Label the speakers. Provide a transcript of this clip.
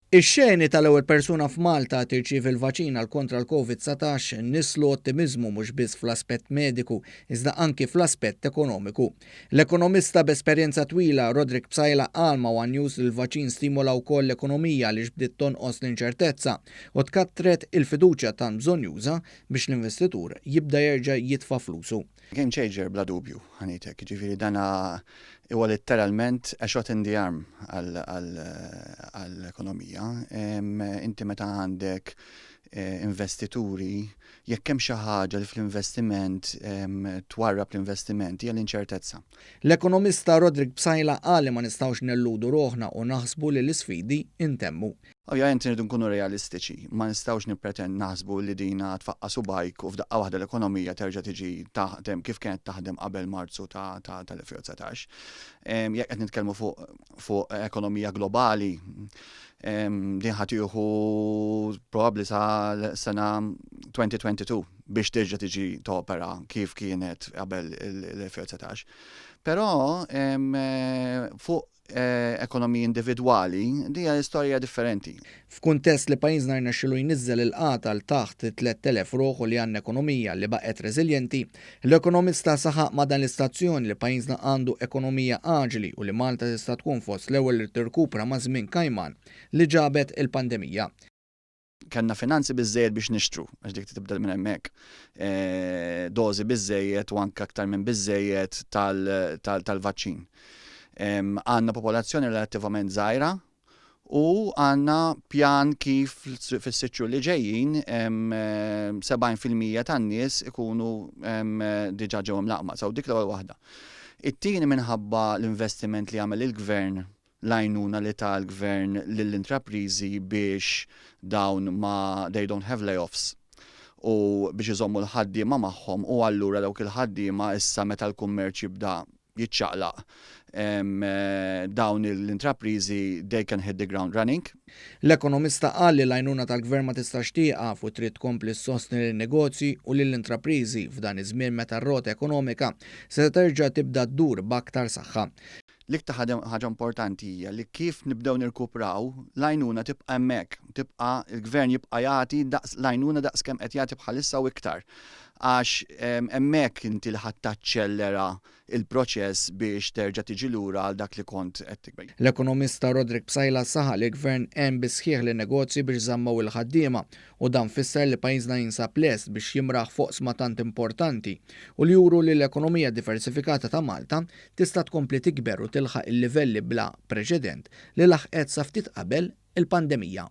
Speaker 1: Ix-xeni tal-ewwel persuna f'Malta tirċievi l-vaċin għal kontra l-Covid-19 nisslu ottimiżmu mhux biss fl-aspett mediku iżda anki fl-aspett ekonomiku. L-ekonomista b'esperjenza twila Roderick Psaila qal ma' one News li l-vaċin stimola wkoll l-ekonomija għaliex bdiet tonqos l-inċertezza u tkattret il-fiduċja tant bżonnjuża biex l-investitur jibda jerġa' jitfa' flusu.
Speaker 2: Game changer bla dubju, ħa ngħidlek, jiġifieri dana huwa litteralment a shot in the arm għall-ekonomija. Inti meta għandek investituri, jekk hemm xi ħaġa li fl-investiment twarrab l-investiment hija l-inċertezza.
Speaker 1: L-ekonomista Roderick Psaila qal li ma nistgħux nelludu ruħna u naħsbu li l-isfidi ntemmu.
Speaker 2: Ovvjament irridu nkunu realistiċi, ma nistgħux nipretend naħsbu li dina tfaqqa' subgħajk u f'daqqa waħda l-ekonomija terġa' tiġi taħdem kif kienet taħdem qabel Marzu tal-2019. Jekk qed nitkellmu fuq ekonomija globali, din ħa tieħu probabbli sa sena 2022 biex terġa' tiġi topera kif kienet qabel l-2019. Però fuq ekonomiji individwali, din hija istorja differenti.
Speaker 1: F'kuntest li pajjiżna rnexxielu jniżżel il-qgħad għal taħt it-3,000 ruħ u li għandna ekonomija li baqgħet reżiljenti, l-ekonomista saħaq ma' dan l-istazzjon li pajjiżna għandu ekonomija aġili u li Malta tista' tkun fost l-ewwel li tirkupra maż-żmien kajman li ġabet il-pandemija.
Speaker 2: Kellna finanzi biżżejjed biex nixtru, għax dik tibda minn hemmhekk, dożi biżżejjed u anke aktar minn biżżejjed tal-vaċċin. Għandna popolazzjoni relattivament żgħira u għandna pjan kif fis-sitt xhur li ġejjin 70% tan-nies ikunu diġà ġew imlaqqma. So dik l-ewwel waħda. It-tieni minħabba l-investiment li għamel il-gvern l-għajnuna li ta l-gvern lill-intrapriżi biex dawn ma they don't have layoffs u biex iżommu l-ħaddiema magħhom u allura dawk il-ħaddiema issa meta l-kummerċ jibda jiċċaqlaq dawn l-intrapriżi they can hit the ground running.
Speaker 1: L-ekonomista qal li l-għajnuna tal-gvern ma tistax tieqaf u trid tkompli ssostni lin-negozji u lill-intrapriżi f'dan iż-żmien meta r-rota ekonomika se terġa' tibda ddur b'aktar saħħa.
Speaker 2: L-iktar ħaġa importanti hija li kif nibdew nirkupraw, l-għajnuna tibqa' hemmhekk, tibqa' il-Gvern jibqa' jagħti daqs l-għajnuna daqs kemm qed jagħti bħalissa u iktar. Għax hemmhekk inti li ħa taċċellera l-proċess
Speaker 1: biex
Speaker 2: terġa' tiġi lura għal dak li kont qed tikber.
Speaker 1: L-ekonomista Roderick Psaila saħaq li l-Gvern għen bis-sħiħ lin-negozji biex żammew il-ħaddiema u dan fisser li pajjiżna jinsab lest biex jimraħ f'oqsma tant importanti u li juru li l-ekonomija diversifikata ta' Malta tista' tkompli tikber u tilħaq il-livelli bla preċedent li laħqet sa ftit qabel il-pandemija.